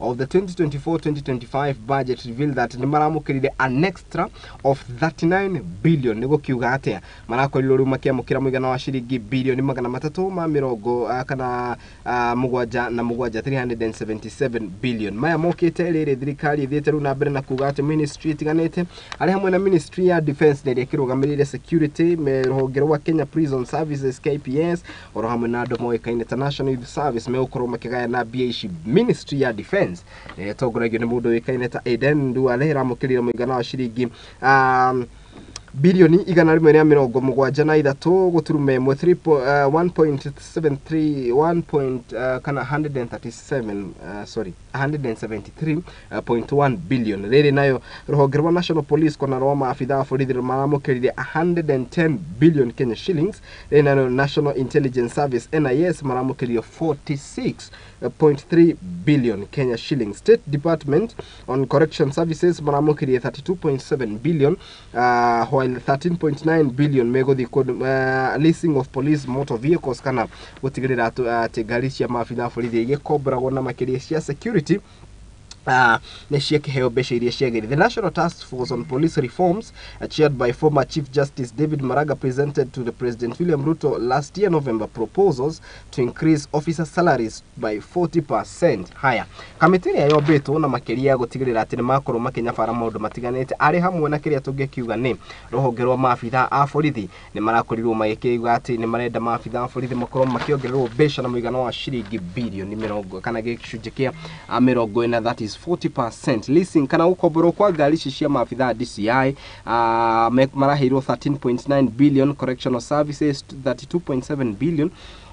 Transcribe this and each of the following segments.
of the 2024-2025 budget revealed that nĩ maramũkĩrire an extra of 39 billion. Nĩ gũkiuga atĩa? Marakorirwo rĩu makĩamũkĩra mũigana wa ciringi bilioni magana matatũ ma mĩrongo kana mũgwanja na mũgwanja, 377 billion. Maya mokĩte rĩrĩ thirikari ĩthiĩte rĩu na mbere na kuga atĩ ministry itiganĩte, arĩ hamwe na ministry ya defense na ĩrĩa ĩkĩrũgamĩrĩire security, rũhonge rwa Kenya Prison Services, KPS, oro hamwe na andũ moĩkaine ta National Youth Service, megũkorwo makĩgayana mbia ici. Ministry ya defense ĩrĩa ĩtongoragio nĩ mũndũ ũĩkaine ta Aden Duale ĩramũkĩrire mũigana wa ciringi bilioni 173.3, 1.73 1 point, kana 137, sorry, 173.1 billion. Rĩrĩ nayo rũhonge rwa National Police kona rwa maabitha a borithi maramũkĩrire 110 billion Kenya shillings. Rĩrĩ nayo National Intelligence Service, NIS, maramũkĩrire 46.3 billion Kenya shillings. State Department on Correction Services maramũkĩrire 32.7 billion, while 13.9 billion megũthiĩ leasing of police motor vehicles, kana gũtigĩrĩra atĩ ngari cia maabitha a borithi igĩkomboragwo na makĩria cia security nĩ ciakĩheo mbeca iria ciagĩrĩire. The National Task Force on Police Reforms, chaired by former Chief Justice David Maraga, presented to the President William Ruto last year November proposals to increase officer salaries by 40%. Haya, kamĩtĩ ĩrĩa yombĩtwo na makĩria gũtigĩrĩra atĩ nĩ makorwo makĩnyabara maũndũ matiganĩte, arĩ hamwe na kĩrĩa tũngĩkiuga nĩ rũhonge rwa maabitha a borithi, nĩ marakorirwo magĩkiuga atĩ nĩ marenda maabitha a borithi makorwo makĩongererwo mbeca na mũigana wa ciringi bilioni mĩrongo kana gĩcunjĩ kĩa 40, that is 40%. Leasing kana gũkomborwo kwa ngari ici cia maabitha a DCI maraheirwo 13.9 billion, Correctional Services 32.7 billion,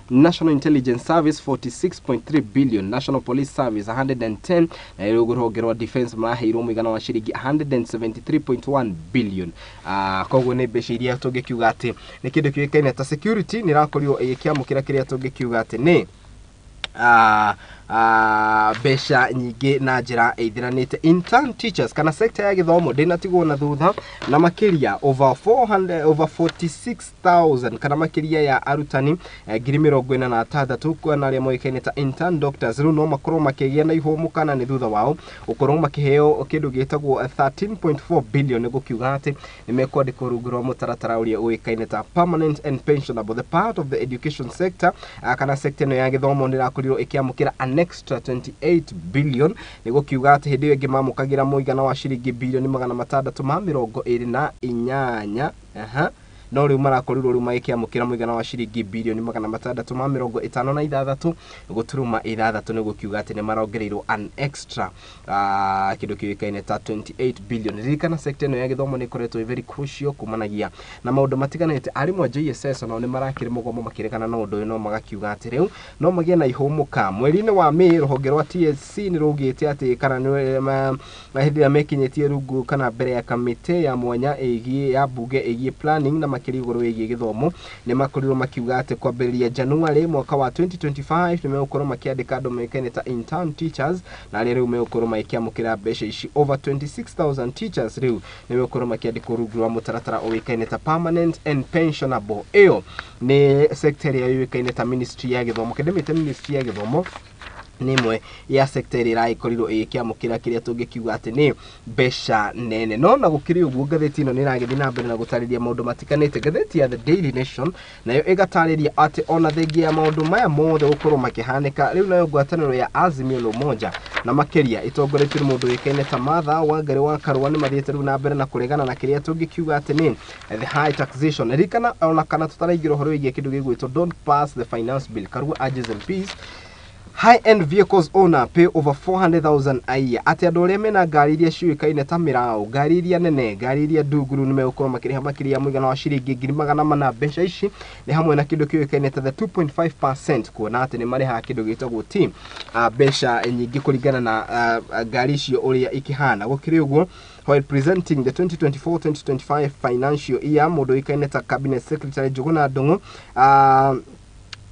National Intelligence Service 46.3 billion, National Police Service 110, na rĩu rũhonge rwa defense maraheirwo mũigana wa ciringi 173.1 billion. Koguo nĩ mbeca iria tũngĩkiuga atĩ nĩ kĩndũ kĩũĩkaine ta security nĩ ĩrakorirwo ĩgĩkĩamũkĩra kĩrĩa tũngĩkiuga atĩ nĩ mbeca nyingĩ na njĩra ĩithiranĩte. Intern teachers kana sector ya gĩthomo ndĩnatigwo na thutha, na makĩria over 400, over 46,000 kana makĩria ya arutani 46,000 kana arĩa moĩkaine ta intern doctors rĩu no makorwo makĩgĩa na ihũmũ, kana nĩ thutha wao gũkorwo makĩheo kĩndũ gĩtagwo 13.4 billion. Nĩ gũkiuga atĩ nĩ mekwandĩkwo rungu rwa mũtaratara ũrĩa ũĩkaine ta permanent and pensionable. The part of the education sector, kana sector ĩno ya gĩthomo, nĩ ĩrakorirwo ĩkĩamũkĩra an extra 28 billion. Nĩ gũkiuga atĩ hĩndĩ ĩyo ĩngĩ mamũkagĩra mũigana wa ciringi bilioni 628, aha, no rĩu marakorirwo rĩu magĩkĩamũkĩra mũigana wa ciringi bilioni 656.6. Nĩ gũkiuga atĩ nĩ marongereirwo an extra kĩndũ kĩũĩkaine ta 28 billion. Ririkana sector ĩno ya gĩthomo nĩ ĩkoretwo ĩ very crucial kumanagia na maũndũ matiganĩte. Arimũ a JSS onao nĩ marakĩrĩ mũgomo makĩregana na ũndũ ũyũ, no magakiuga atĩ rĩu no magĩe na ihũmũka. Mweri-inĩ wa May, rũhonge rwa TSC nĩ rũgĩte atĩ kana nĩ hĩndĩ ĩrĩa mekinyĩtie rungu kana mbere ya kamĩtĩ ya mwanya ĩgiĩ ya mbunge ĩgiĩ planning na makĩria igũrũ wĩgiĩ gĩthomo, nĩ makorirwo makiuga atĩ kwambĩrĩria January mwaka wa 2025 nĩ megũkorwo makĩandĩka andũ moĩkaine ta intern teachers, na arĩa rĩu megũkorwo magĩkĩamũkĩra mbeca ici. Over 26,000 teachers rĩu nĩ megũkorwo makĩandĩkwo rungu rwa mũtaratara ũĩkaine ta permanent and pensionable. Ĩyo nĩ sector ĩrĩa yũĩkaine ta ministry ya gĩthomo. Kĩndĩmĩte ministry ya gĩthomo nĩ ĩmwe ya sector ĩrĩa ĩragĩkorirwo ĩgĩkĩamũkĩra kĩrĩa tũngĩkiuga atĩ nĩ mbeca nene. No na gũkĩrĩ ũguo, ngathĩti ĩno nĩ ĩragĩthiĩ na mbere na gũtarĩria maũndũ matiganĩte. Ngathĩti ya The Daily Nation nayo ĩgatarĩria atĩ ona thengia ya maũndũ maya mothe gũkorwo makĩhanĩka, rĩu nayo ngwatanĩro ya Azimio la Umoja na makĩria ĩtongoretio nĩ mũndũ ũĩkaine ta Martha Wangari wa Karua nĩ mathiĩte rĩu na mbere na kũregana na kĩrĩa tũngĩkiuga atĩ nĩ the high taxation. Ririkana ona kana tũtaraingĩra ũhoro wĩgiĩ kĩndũ gĩgwĩtwo "Don't pass the finance bill, Karua urges MPs". High-end vehicles owner pay over 400,000 a year. Atĩ andũ arĩa mena ngari iria ciũĩkaine ta mĩraũ, ngari iria nene, ngari iria ndunguru, nĩ megũkorwo makĩrĩha makĩria ya mũigana wa ciringi 400,000. Mbeca ici nĩ hamwe na kĩndũ kĩũĩkaine ta the 2.5%, kuona atĩ nĩ marĩhaga kĩndũ gĩtagwo t mbeca nyingĩ kũringana na ngari icio ũrĩa ikĩhana. Gũkĩrĩ ũguo, while presenting the 2024-2025 financial year, mũndũ ũĩkaine ta cabinet secretary Njuguna Ndung'u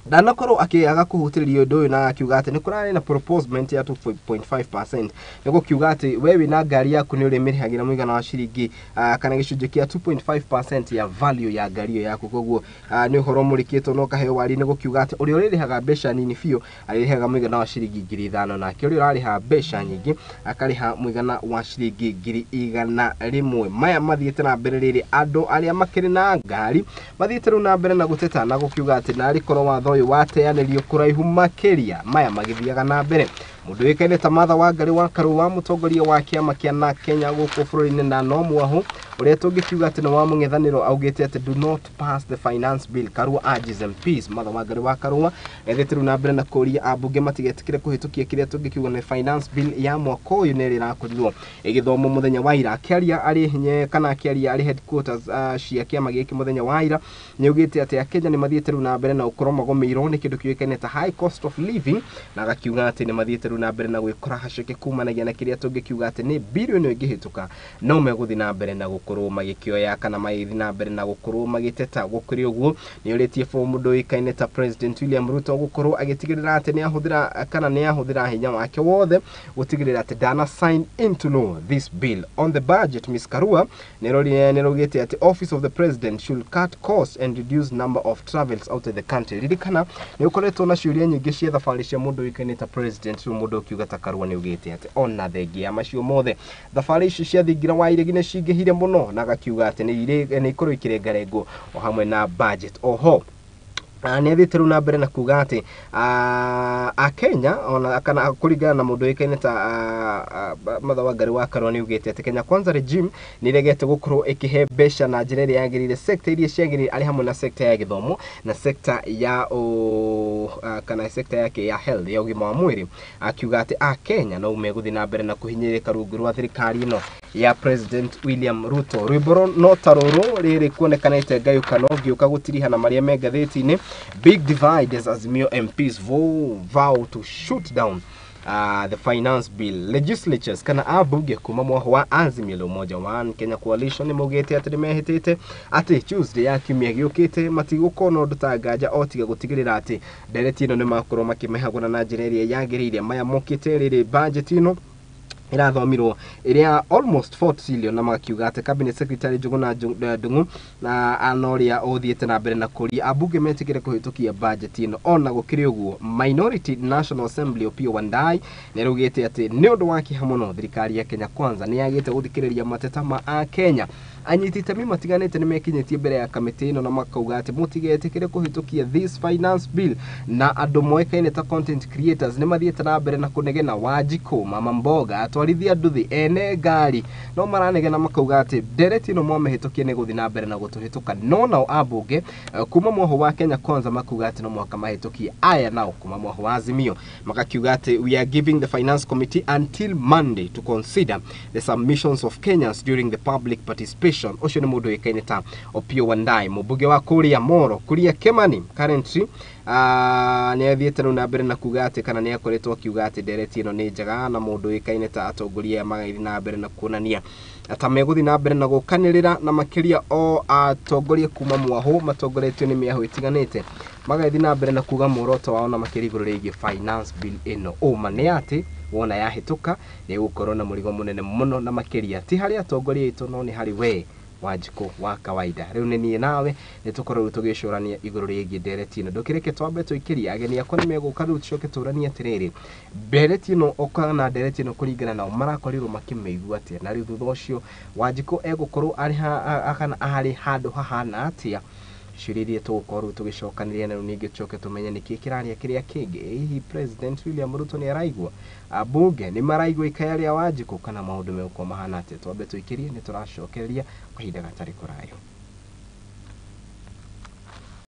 Ndanakorwo akĩaga kũhutĩrĩria ũndũ ũyũ na akiuga atĩ nĩ kũrarĩ na proposement ya 2.5%, nĩ gũkiuga atĩ we wĩna ngari yaku nĩ ũrĩmĩrĩhagĩra mũigana wa ciringi kana gĩcunjĩ kĩa 2.5% ya value ya ngari ĩyo yaku. Koguo nĩ ũhoro mũrĩkĩtwo na ũkaheo wari, nĩ gũkiuga atĩ ũrĩa ũrĩrĩhaga mbeca nini biũ arĩrĩhaga mũigana wa ciringi 5,000, nake ũrĩa ũrarĩha mbeca nyingĩ akarĩha mũigana wa ciringi 100,000. Maya mathiĩte na mbere rĩrĩ andũ arĩa makĩrĩ na ngari mathiĩte rĩu na mbere na gũteta na gũkiuga atĩ narĩ korwo watho ũyũ wateanĩrio kũraihu makĩria. Maya magĩthiaga na mbere, mũndũ ũĩkaine ta Martha Wangari wa Karua, mũtongoria wa kĩama kĩa na Kenya gũkũ bũrũri-inĩ, na no mwahu ũrĩa tũngĩkiuga atĩ nĩ wa mũng'ethanĩro, augĩte atĩ do not pass the finance bill, Karua urges MPs. Martha Wangari wa Karua ethete rĩu na mbere na kũria ambunge matigetĩkĩre kũhĩtũkia kĩrĩa tũngĩkiuga nĩ finance bill ya mwaka ũyũ, nĩ ĩrĩa ĩrakorirwo ĩgĩthomwo mũthenya wa ira. Akĩaria arĩ nye kana akĩaria arĩ headquarters cia kĩama gĩkĩ mũthenya wa ira, nĩ augĩte atĩ akenya nĩ mathiĩte rĩu na mbere na gũkorwo magũmĩirwo nĩ kĩndũ kĩũĩkaine ta high cost of living, na agakiuga atĩ nĩ mathiĩte rĩu na mbere na gwĩkora haceke kumanagia na kĩrĩa tũngĩkiuga atĩ nĩ bill ĩno ĩngĩhĩtũka, no megũthiĩ na mbere na gũkorwo magĩkĩoya kana magĩthiĩ na mbere na gũkorwo magĩteta. Gũkĩrĩ ũguo, nĩ ũrĩtie mũndũ ũĩkaine ta President William Ruto gũkorwo agĩtigĩrĩra atĩ nĩ ahũthĩra kana nĩ ahũthĩra hinya wake wothe gũtigĩrĩra atĩ ndana sign into law this bill. On the budget, Ms Karua nĩraugĩte atĩ office of the president should cut costs and reduce number of travels out of the country. Ririkana nĩ ũkoretwo na ciũria nyingĩ cia thabarĩ cia mũndũ ũĩkaine ta president. Rĩu mũndũ ũkiuga ta Karua nĩ augĩte atĩ ona thengia ya macio mothe, thabarĩ ici cia thingira wa iregi nĩ cingĩhire mũno, na agakiuga atĩ nĩ ikorwo ikĩrengarengwo o hamwe na budget. Oho nĩ athiĩte rĩu na mbere na kuga atĩ akenya ona kana kũringana na mũndũ ũĩkaine ta Martha Wangari wa Karua, nĩ augĩte atĩ Kenya Kwanza regime nĩ ĩregete gũkorwo ĩkĩhe mbeca na njĩra ĩrĩa yagĩrĩire sector iria ciagĩrĩire, arĩ hamwe na sector ya gĩthomo na sector ya kana sector yake ya health, ya ũgima wa mwĩrĩ, akiuga atĩ akenya no megũthiĩ na mbere na kũhinyĩrĩrĩka rungu rwa thirikari ĩno ya President William Ruto. Rwĩmbo no ta rũrũ rĩrĩ kuonekanĩte ngayũkano ngĩũka gũtiriha na marĩa me ngathĩti-inĩ. Big divide as Azimio MPs vow to shoot down the finance bill. Legislatures kana ambunge kuma mwaho wa Azimio la Umoja One Kenya Coalition nĩ maugĩte atĩ nĩ mehĩtĩte atĩ Tuesday ya kiumia gĩũkĩte matigũkorwo na ũndũ ta nganja o tiga gũtigĩrĩra atĩ ndereti ĩno nĩ makorwo makĩmĩhagũra na njĩra ĩrĩa yagĩrĩire. Maya mokĩte rĩrĩ budget ĩno ĩrathomirwo ĩrĩa almost 4 trillion, na magakiuga atĩ cabinet secretary Njuguna Ndung'u na ana ũrĩa ũthiĩte na mbere na kũria ambunge metĩkĩre kũhĩtũkia budget ĩno. Ona gũkĩrĩ ũguo, Minority National Assembly Opiyo Wandayi nĩ araugĩte atĩ nĩ ũndũ wa kĩeha mũno thirikari ya Kenya Kwanza nĩ yagĩte gũthikĩrĩria mateta ma akenya. Anyiti itemi matiganĩte nĩ mekinyĩtie mbere ya kamĩtĩ ĩno na makauga atĩ mũtigetĩkĩre kũhĩtũkia this finance bill, na andũ moĩkaine ta content creators nĩ mathiĩte na mbere na kũnegena. Wanjikũ, mama mboga, atwarithia nduthi, ene ngari no maranegena makauga atĩ ndereti ĩno mwamĩhĩtũkia nĩ gũthiĩ na mbere na gũtũhĩtũka. No nao ambunge kuma mwaho wa Kenya Kwanza makuga atĩ no mũhaka mahĩtũkie. Aya nao kuma mwaho wa Azimio makakiuga atĩ we are giving the finance committee until Monday to consider the submissions of Kenyans during the public participation. Ũcio nĩ mũndũ ũĩkaine ta Opiyo Wandayi, mũmbunge wa kũrĩa Moro, Kuria Kimani currently nĩ athiĩte rĩu na mbere na kuga atĩ kana nĩ akoretwo akiuga atĩ ndereti ĩno nĩ njega, na mũndũ ũĩkaine ta atongoria aya magathiĩ na mbere na kuonania ta megũthiĩ na mbere na gũkanĩrĩra, na makĩria o atongoria kuma mwahu matongoretio nĩ mĩahũ ĩtiganĩte magathiĩ na mbere na kuga muoroto wao na makĩria igũrũ rĩgiĩ finance bill ĩno. Ũma nĩ atĩ wona yahĩtũka nĩ ĩgũkorwo na mũrigo mũnene mũno, na makĩria ti harĩ atongoria aitũ no nĩ harĩ we Wanjikũ wa kawaida. Rĩu nĩ niĩ nawe nĩ tũkorwo rĩu tũgĩcũrania igũrũ rĩgiĩ ndereti ĩno. Ndũkĩreke twambe tũikĩrie ageni akwa nĩ megũka rĩu tũcoke tũranie atĩrĩrĩ, ndereti ĩno kana ndereti ĩno kũringana nao marakorirwo makĩmĩigua atĩa, na rĩu thutha ũcio Wanjikũ egũkorwo arĩ kana arĩ handũ hahana atĩa. Ciũria iria tũgũkorwo rĩu tũgĩcokanĩria na rĩu ningĩ tũcoke tũmenye nĩkĩ kĩraria kĩrĩa kĩngĩ. Hihi President William Ruto nĩ araigua, ambunge nĩ maraigua ikaya rĩa Wanjikũ, kana maũndũ megũkorwo mahana atĩa? Twambe tũikĩrie, nĩ tũracokereria kahinda gatarĩ kũraihu.